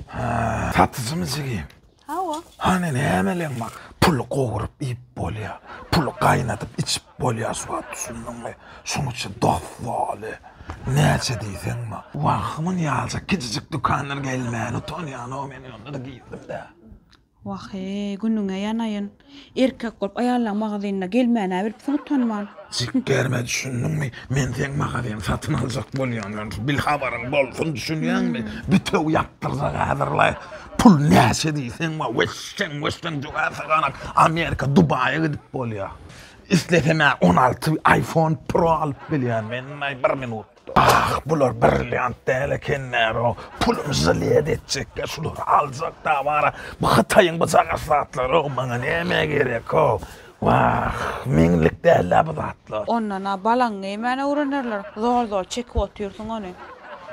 Hä, satyjymy jigim? Hawa. Hany nämeleň bar? Puly gowuryp iýip bolýar. Puly gaýnadyp içip bolýar şu wagt düşündiňmi? Şoň üçin dost-doly. Näçe diýseň bar. Wah, muny ýaljak kiçijik dükandan gelmäne utanýan-ow men onda-da girdim-dä. Wah-eý, günüňe ýanaýyn. Erkek bolup aýallaň magazynyna gelmäne bilipsiň utanman. Jikgerme düşündiňmi? Men seň magazyňy satyn aljak bolýan. Bil habaryň bolsun düşünýäňmi? Bütewi ýapdyrjak häzirlaý. Pul näçe diýseň bar, weşşeň weşşeň jogap saganak Amerika, Dubaýa gidip bolýar. Islesem-ä 16 iPhone Pro alyp bilýän men bir minut. Ah, bular brilliant däl ekenler-ow. Pulum žalet etjekler, şulary aljak da bara. Bu Hytaýyň bu jagaş zatlary-ow, maňa nämä gerek-ow. Wah, meňlik däl-ä bu zatlar. Ondan-a balaňy geýmän öwrenerler, zol-zol çekip otyrsyň ony.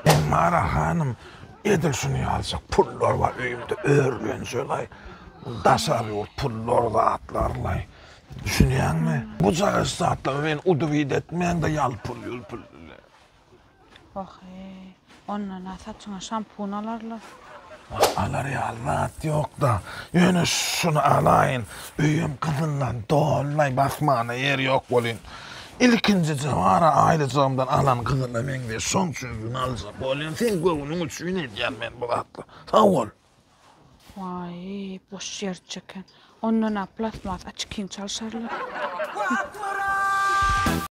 Emma-ra hanym, edil şuny ýaljak pullar bar öýümde örülenjelaý. Daşary ýurt pullar zatlarlaý. Düşünýäňmi? Bu jagaş zatlara meni udubit etmäň-de ýalpyl-ýulpyl bile. Wah-eý, ondan-a saçyňa şampun alarlar. Wah, alar ýaly zat ýok-da. Ýöne şuny alaýyn. Öýüm gyzyldan doly-laý, basmana ýer ýok welin. Ilkinjije bar-a aýlyjygymdan alan gyzyla meňzeş, şoň üçin şuny aljak bolýan. Seň göwnüň üçin edýän men bu zatlary. Sag bol. Waý, boş ýer çeken. Ondan-a plastmas açkiň çalşarlar.